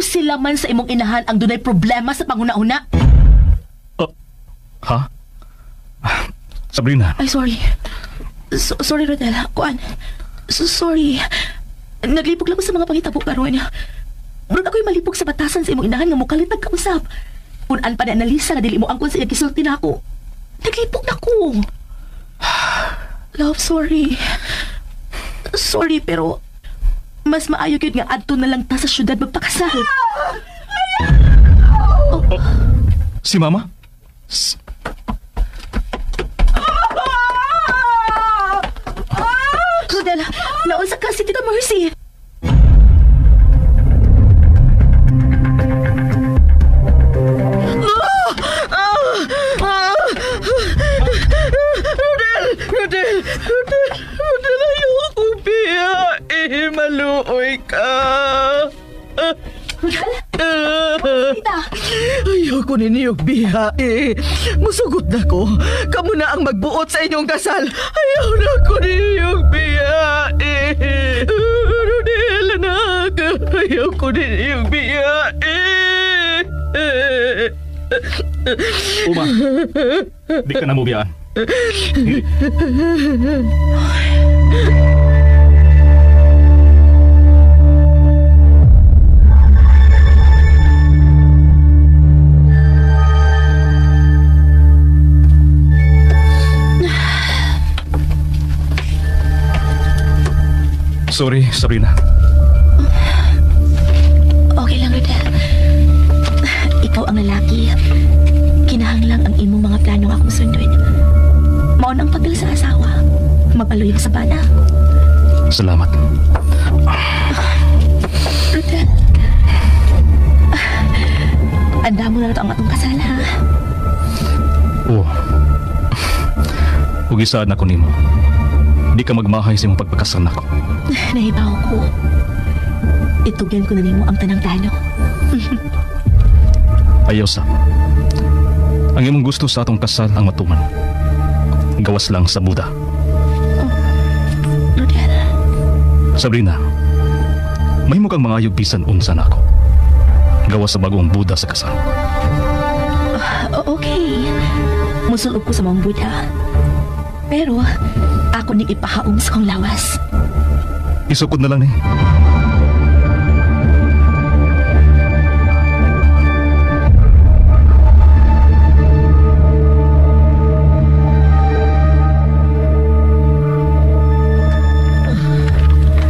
Nganong sila man sa imong inahan ang dunay problema sa panghuna-huna? Ha? Sabrina. Ay, sorry. Sorry, Rodel. Kuan. Sorry. Naglipog lang ko sa mga pangitabo karon. Murag ako'y malipog sa batasan sa imong inahan nga mukalit nagkausap. Punan pa ni Annalisa na dili mo angkon sa iyang gisulti na ako. Naglipog na ko. Love, sorry. Sorry, pero mas maayo gyud nga adto na lang ta sa syudad magpakasal. Oh. Si Mama? Rodel, naunsa ka si Tita Mercy? Rodel! Rodel! Rodel! Rodel, ayoko biya. Eh, maluoy ka. Rodel? Tita! Ayoko ninyo biya eh. Musugot na ko. Kamu na ang magbuot sa inyong kasal. Ayaw na ko ninyo biya eh. Rodel, anak. Ayaw ko ninyo biya eh. Uma, di ka na mo biyaan. Sorry, Sabrina. Okay lang, Rodel. Ikaw ang lalaki. Kinahanglang ang imong mga plano nga akong sundon. Maon ang papel sa asawa. Magpaluyag sa bana. Salamat. Rodel. Anda mo na ito ang atong kasal, ha? Oo. Ug isaad na ko nimo. Di ka magmahay sa imong pagpakasal nako. Nahibaw ko. Itugyan ko na nimo ang tanang plano. Ayaw sa. Ang imong gusto sa atong kasal ang matuman. Gawas lang sa Buddha. Oh, Rodel. Sabrina, mahimo kang mangayog bisan unsa nako. Gawas sa bagong Buddha sa kasal. Okay. Musulob ko sa mga Buddha. Pero ako ning ipahaom sa kong lawas. Isukod na lang ni.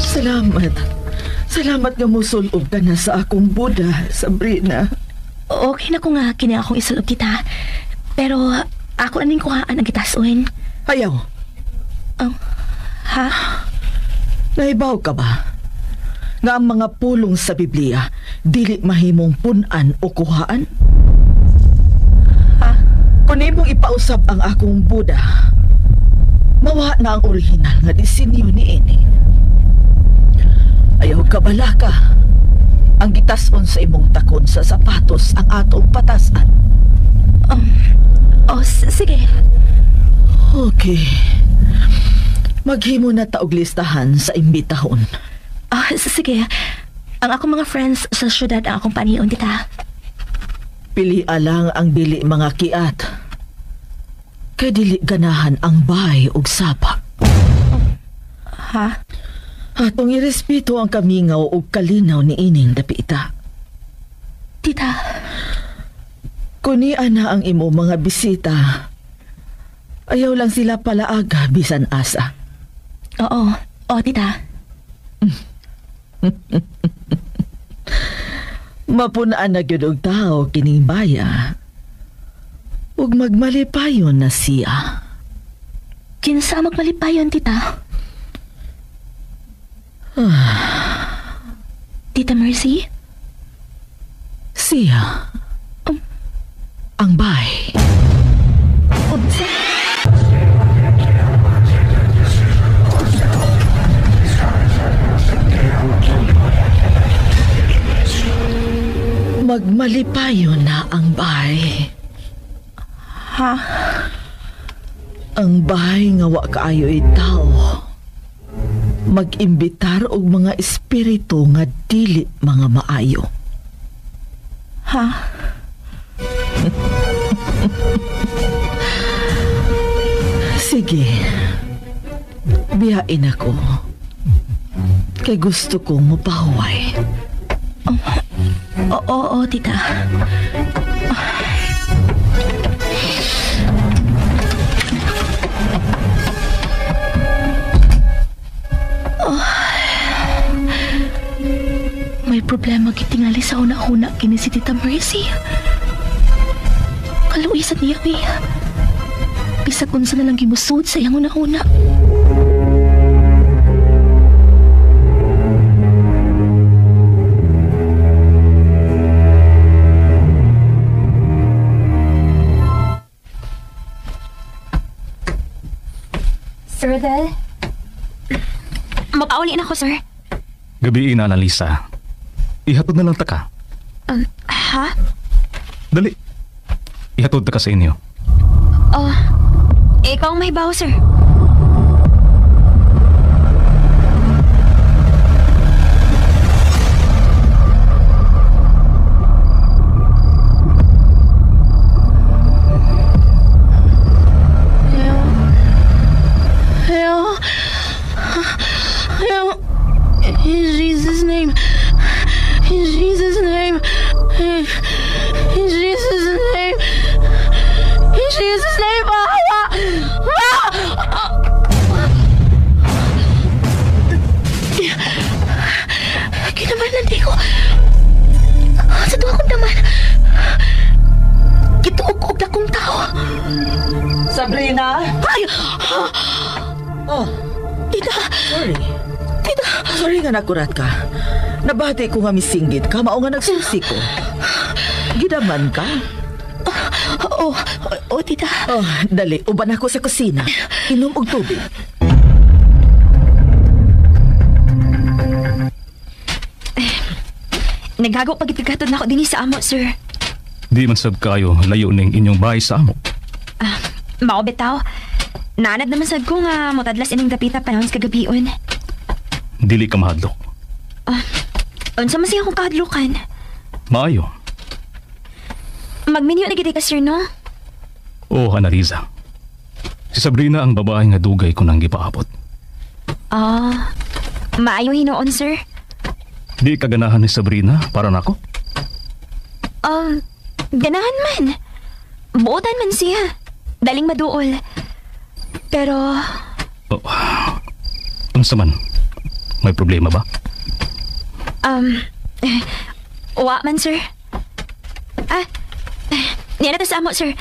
Salamat. Salamat nga musulob ka na sa akong Buddha, Sabrina. Okay na ko nga kini akong isulob kita. Pero ako aning kuhaan ang gitasuin. Ayaw. Oh, ha? Nahibaw ka ba? Nga ang mga pulong sa Biblia dili mahimong punan o kuhaan? Ha? Kung imong ipausap ang akong Buddha, mawa na ang orihinal nga disenyo niini. Ayaw ka balaka. Ang gitason sa imong takon sa sapatos ang atong patasan. Sige. Okay. Maghimo na ta og listahan sa imbitahon. Sige. Ang akong mga friends sa syudad ang akong panion, tita. Pili lang ang dili mga kiat. Kay dili ganahan ang bahay ug sapa. Ha? Atong irespeto ang kamingaw ug kalinaw ni ining dapita. Tita. Kuni ana ang imo mga bisita. Ayaw lang sila palaaga bisan asa. Oo. Oo, tita. Mapunaan na gyud og tao kining baya. Ug magmalipayon na siya. Kinsa magmalipayon, tita? Tita Mercy? Siya. Ang bay. Unsa? Magmalipayon na ang bay. Ha? Ang bahay nga wa kaayo'y tao. Mag-imbitar og mga espiritu nga dili mga maayo. Ha? Sige. Bihain ako. Kay gusto kong mapahuway. Oo, tita. Oh. May problema kitingali sa una-una kini si Tita Mercy. Kaluisan niya, eh. Bisag unsa na lang gimusod sa iyang una-una. Sir Rodel? Mapauli na ako, sir. Gabi na, Annalisa. Ihatod na lang ta ka. Ha? Dali. Ihatod ta ka sa inyo. Oh, ikaw ang may baho, sir. In Jesus' name. In Jesus' name. In Jesus' name. In Jesus' name. Kinamalan di ko. Sa tuwa kong daman. Gituog-og na kong tao. Sabrina? Ay! Oh. Tita. Sorry. Tita. Sorry nga nakurat ka. Nabati ko nga misinggit ka, mao nga nagsusi ko. Gidaman ka? Oo, oh, tita. Oh, dali, uban ako sa kusina. Inom og tubig. Naghago pagitigatod na ako dinhi sa amo, sir. Di man sab kayo layo ning inyong bahay sa amo. Mao bitaw. Naanad naman sad ko nga motadlas ining dapita panahon sa kagabion. Dili ka mahadlok. Unsa man siya akong kahadlukan? Maayo. Magminyo na gid ka, sir, no? Oo, Annalisa. Si Sabrina ang babae nga dugay ko nang gipaabot. Ah, maayo hinuon, sir. Di ka ganahan ni Sabrina para nako? Ganahan man. Buotan man siya. Daling maduol. Pero... Oh, unsa man? May problema ba? Wa man, sir. Ah, niya na to sa amo, sir.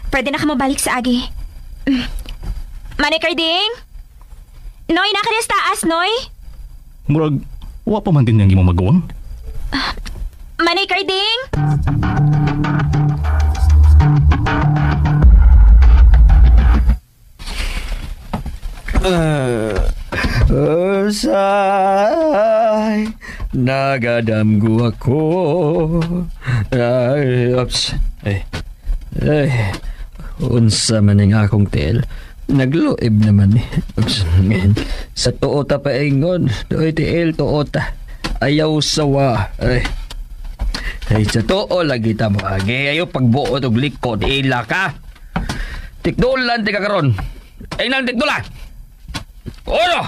Pwede na ka mabalik sa agi. Manay Carding? Noy, nakares taas, Noy? Murag, wa pa man din niyang imong maguwang. Manay Carding? Usay, nagadamgo ako. Ay, ops. Ay, ay, unsa man ang akong tel. Nagluib naman eh. Ops. Sa tuota pa ingon. Doy tiil tuota. Ayaw sawa. Ay, ay sa tuo lagi ta mo. Ayaw pagbuot og likod. Ila ka. Tikdulan ti ka karon. Ay nang tikdula. Oro!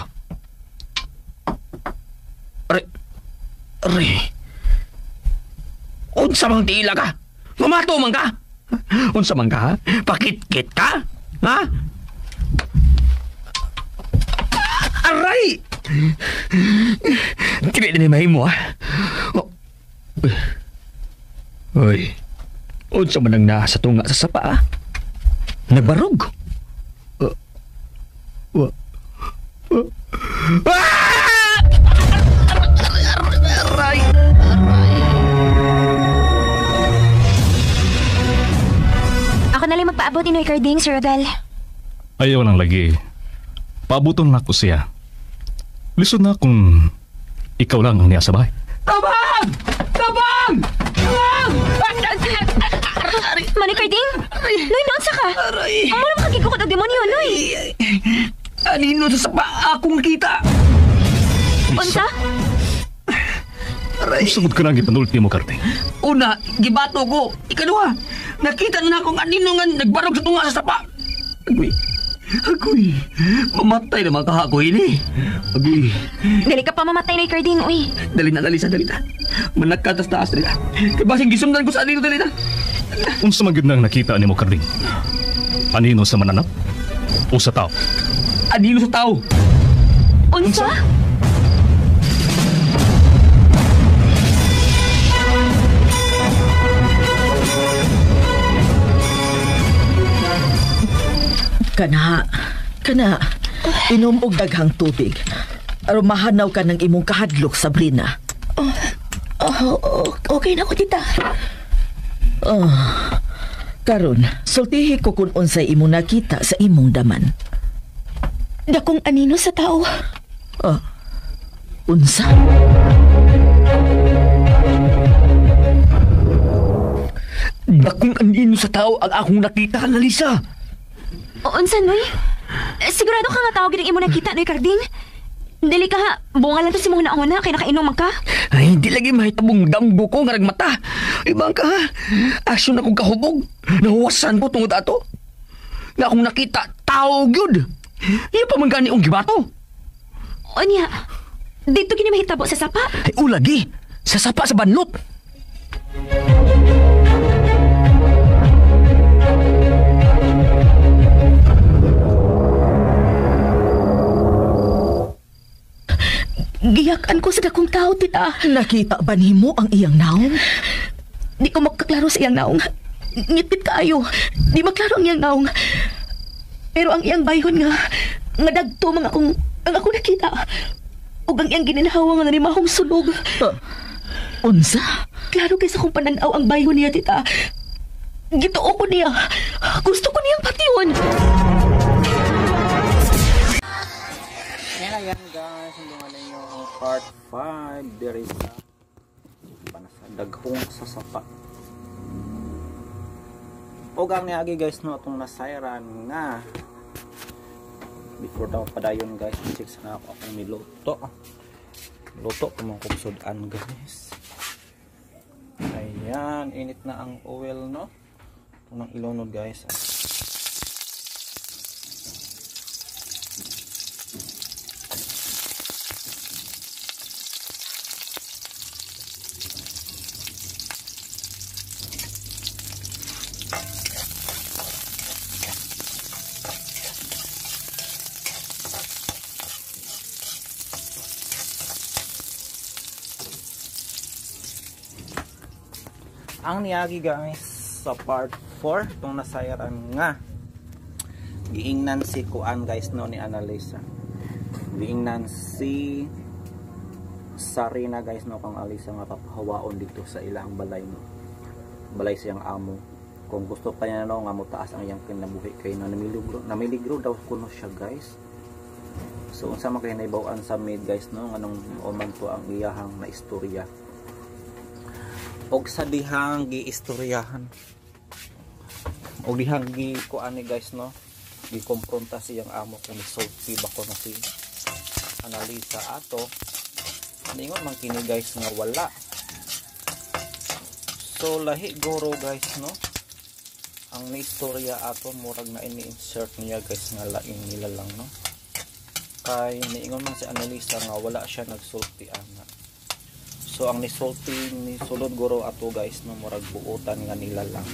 Aray! Aray! Unsa mang tiila ka? Mamato man ka? Unsa man ka? Pakitkit ka? Ha? Aray! Dili na ni mahimo, ha? Oh. Uy. Unsa man ang naa sa tunga sa sapa, ha? Nagbarog. Ah! Aray! Ako na lang magpaabot ni Noy Carding, Sir Rodel. Ayaw lang lagi. Paabuton na ko siya. Lisod na kung ikaw lang ang niya sa bahay. Tabang! Tabang! Tabang! Manay Carding? Noy, noon sa ka? Aray! Amo na makagigukot og demonyo, Noy! Anino sa sapa akong kita? Unsa? Aray. Sugod ka na ang gipanulti mo, Karding. Una, gibato ko. Ikaduha, nakita na akong anino nga nagbarog sa tunga sa sapa. Agoy. Agoy. Mamatay naman kahakoy ni. Agoy. Dili ka pa mamatay na Carding, uy. Dali na, Alisa, dali na. Managkatas taas, dali na. Kay basing gisundan ko sa anino, dali na. Unsa man gyud nang nakita nimo, Karding? Anino sa mananap? O sa tao? Anino sa tao? Unsa? Kana, kana, inom og daghang tubig. Aron mahanaw ka ng imong kahadlok, Sabrina. Oh, okay na ko, tita. Karon, sultihi ko kung unsay imong nakita sa imong daman. Dakong anino sa tao. Unsa? Dakong anino sa tao ang akong nakita, Analisa. O, unsa, Noy? Sigurado ka nga tao gid ang imo nakita, Noy Carding? Dili ka ha, bunga lang to si mong nauna kay nakainom man ka. Ay, hindi lagi mahitabong damgo ko nga nagmata. Ibang ka ha. Aksyon akong kahubog. Nahuwasan ko tungod ato. Nga akong nakita, tao gyud. Iya pa man gani ang gibato. O niya, dito gini mahitabo sa sapa. Ay, ulagi. Sa sapa sa banlot. Giyakan ko sa dakong tao, tita. Nakita ba nimo ang iyang naong? Di ko makaklaro sa iyang naong. Ngitngit kaayo. Di maklaro ang iyang naong. Pero ang iyang bayhon nga dagto mga akong, ang ako nakita. Ug ang iyang gininhawa nga nanimahong sulog. Unsa? Klaro kay sa akong pananaw ang bayhon niya, tita. Gituo ko niya. Gusto ko niyang patiyon. Ayan guys, sundungan ninyo ang part 5 diri sa daghong sa sapa. Og ang niagi guys no atong nasayran nga before daw padayon guys, check sa ako akong niluto. Luto ko mga kupsudan guys. Ayan, init na ang oil no. Tunang ilunod guys. Ang niagi guys sa part 4 itong nasayaran nga giingnan si Kuan guys no ni Annalisa, giingnan si Sarina guys no kang Alisa nga papahawaon dito sa ilang balay no, balay siyang amo. Kung gusto pa niya no nga motaas ang iyang kinabuhi kay no, namiligro daw kuno siya guys. So unsa man kay naibaw-an sa maid guys no nganong oman to ang iyahang na istorya. Og sa dihang giistoryahan og dihang gi kuan ni guys no, gikompronta siyang amo kung nisulti ba ko na si Annalisa ato. Ningon man kini guys nga wala. So lahi guro guys no ang niistorya ato, murag na ini-insert niya guys nga lain nila lang no, kay niingon man si Annalisa nga wala siya nagsulti ana. So ang nisulti ni sulod guro ato guys no murag buotan nga nila lang.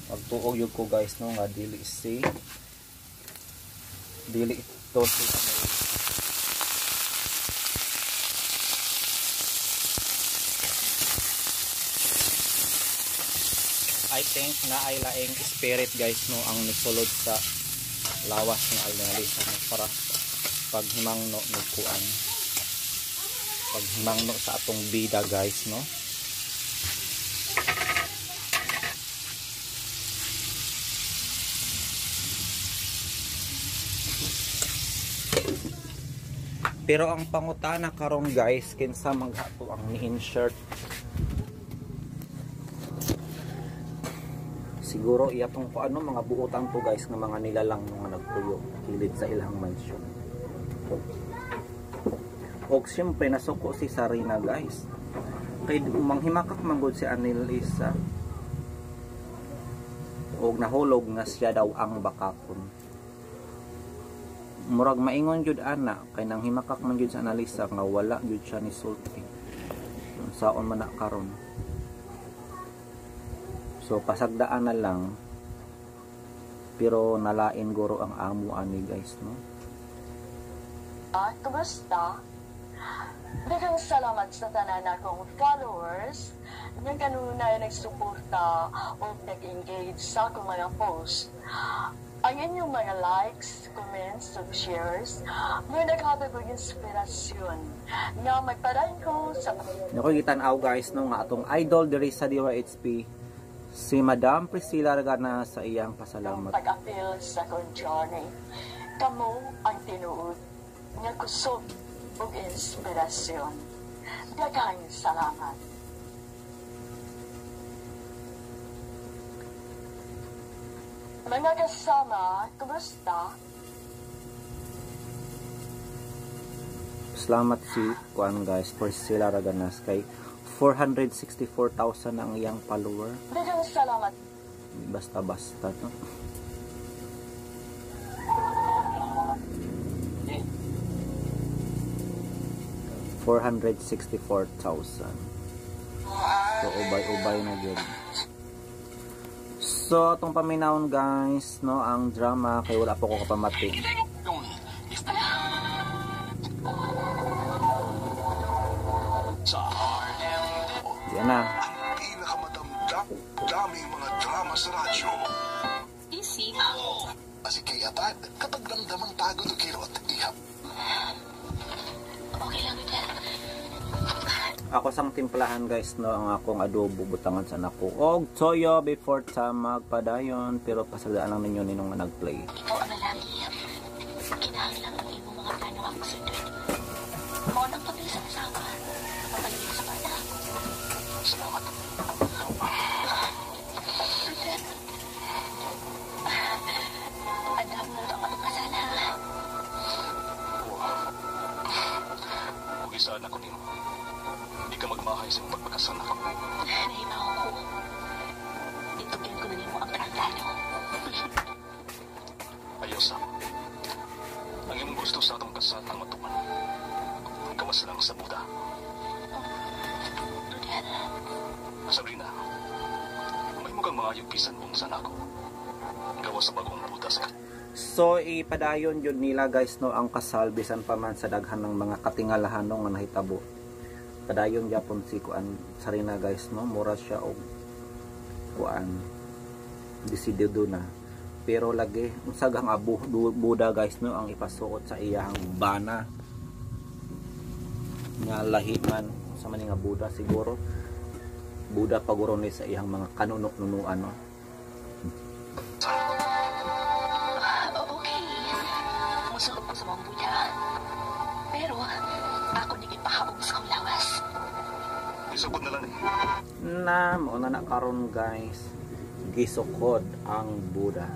Magtuog yun ko guys no nga dili si dili ito si Annalisa. I think na ay laing spirit guys no ang nisulod sa lawas ni Annalisa no, para paghimangno ni kuan, paghimangno sa atong bida guys no. Pero ang pangutana karon guys, kinsa maghato ang ni-insert? Siguro iya tong kuano mga buotan to guys nga mga nilalang mga nagtuyo kilid sa ilang mansyon. Og siyempre nasuko si Sarina guys. Kay manghimakak man gud si Annalisa. Og nahulog nga siya daw ang bakakon. Murag maingon jud ana kay nang himakak man jud sa Annalisa nga wala jud siya ni sulti. Saon man na karon. So pasagdaan na lang, pero nalain guro ang amo ani guys, no. Kumusta? Daghang salamat sa tanan akong followers nga kanunay nagsuporta o nag-engage sa akong mga post. Ang inyong mga likes, comments, ug shares mo naghatag og inspirasyon nga magpadayon ko sa Nako gitan-aw guys, no, nga atong idol diri sa DYHP si Madam Priscilla Ragana sa iyang pasalamat. Pag-apil sa akong journey. Kamo ang tinuod nga kusog ug inspirasyon. Daghang salamat. Mga kasama, kumusta? Salamat si kuan guys, Priscilla Raganas kay 464,000 ang iyang follower. Daghang salamat. Basta-basta to. $464,000. So ubay-ubay na gyud. So atong paminawon guys, no, ang drama kay wala pa ko kapamati. Di na. Ang pinakamadamdaming mga drama sa radyo. Easy. Asi kay Atad, kapag ramdamang pagod o kirot, ihap. Okay lang, Rodel. Ako sang timplahan guys, no, ang akong adobo butangan sa nako og toyo before ta magpadayon, pero pasagdaan lang ninyo ninong nga nagplay. Ikaw ang lalaki. Kinahanglan ang imong mga plano ako sundon. Mao nang papel sa asawa. Papaligid sa bata. Salamat. Rodel. Andam na ito ang atong kasal, ha? Ug isaan ako nimo. Di ka magmahay sa imong pagpakasal nako. Nahimaw ko. Itugyan ko na nimo ang tanang plano. Ayaw sa. Ang imong gusto sa atong kasal ang matuman. Gawas lang sa Buda. Rodel, Sabrina, may mukhang maayong bisan unsa nako. Gawas sa bagong Buda sa So ipadayon yun nila guys, no, ang kasal bisan pa man sa daghan ng mga katingalahan, no, nga nahitabo. Padayon gyapon si kuan Sarina guys, no, mura siya og kuan desidido na. Pero lagi unsa gang abu Buda guys, no, ang ipasuot sa iyang bana nga lahi man sa man nga Buda, siguro Buda paguro ni sa iyang mga kanunok-nunuan, no. Okay. Musulog ko sa mga Buda. Pero ako ning ipahaog sa akong lawas. Isugod na lang eh. Na mao na na karon guys, gisukod ang Buddha.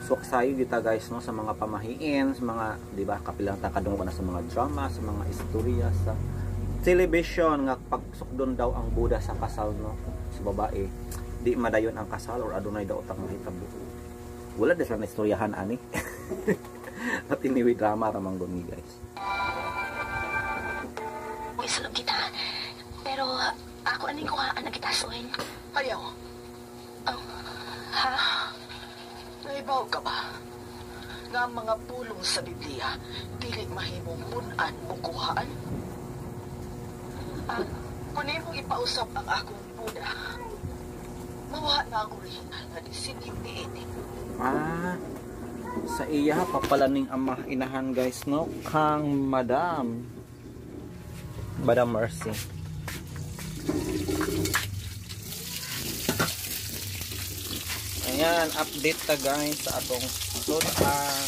So sayo kita guys, no, sa mga pamahiin, sa mga, di ba, kapilang ta kadungog na sa mga drama, sa mga istorya sa television nga pagsukdon daw ang Buddha sa kasal, no, sa babae, di madayon ang kasal or adunay daw utang mahitabo. Wala na sila na istoryahan ani. But anyway, drama ra man gud ni guys. Isulog kita. Pero ako aning kuhaan ang gitason. Ayaw. Oh, ha? Naibaw ka ba nga ang mga pulong sa Biblia dili mahimong pun-an o kuhaan? Kung imong ipausap ang akong Buddha, mawa na ang original na disenyo niini. Ah, sa iya papalaning ama inahan guys, no, kang Madam Madam Mercy. Ayan, update ta guys sa atong sudan.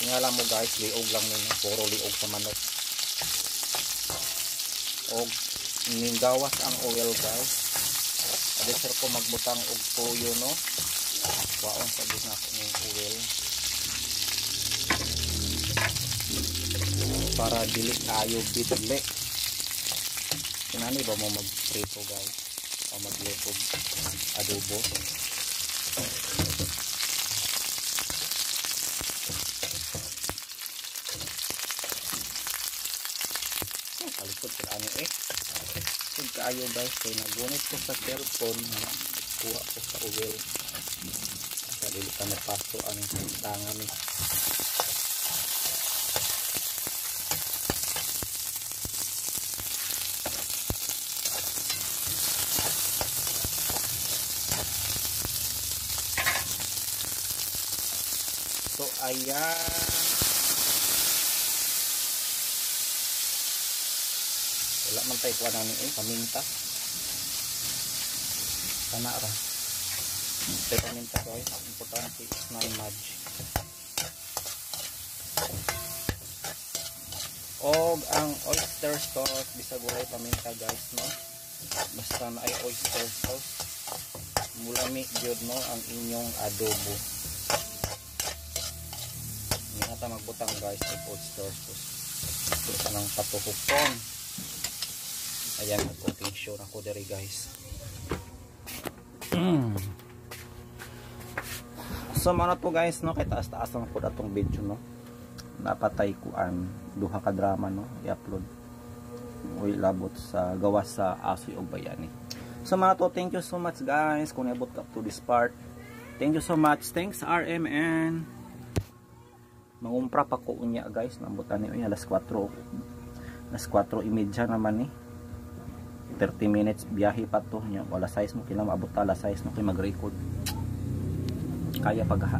Tingala mo guys, liog lang ninyo, puro liog sa manok. Og ninggawas ang oil guys. Adi sir ko magbutang og toyo, no. Kuhaon sa gud na ako ning oil para dili kaayo bidli. Kinani ba mo magprito guys o magluto adobo? Kalisod ko ani eh. Lisod kaayo guys kay nagunit ko sa cellphone, kuha ko sa oil. Sa dili ka mapaso aning tangan ni. So ayan. Wala man tayo kuha namin eh, paminta. Tama ra. Tayo paminta guys, importante is na magic. Og ang oyster sauce, bisag walay paminta guys no. Basta na ay oyster sauce, mulami gyud no ang inyong adobo. Hindi na ta magbutang guys og oyster sauce. Ito sa nang patuhukon. Ayan, nag-cooking show na ko diri guys. So mao na to guys no, kay taas-taas lang pud atong video no. Napatay kuan duha ka drama no i-upload. Uy labot sa gawas sa Asoy og Bayani. So mao na to, thank you so much guys kung niabot ka up to this part. Thank you so much. Thanks RMN. Mangumpra pa ko unya guys, nambutan ni unya alas 4. Alas 4:30 naman ni. 30 minutes biyahe pa to nya, wala size mo kailangan maabot ta alas 6 mo kay mag-record. Kaya pagha.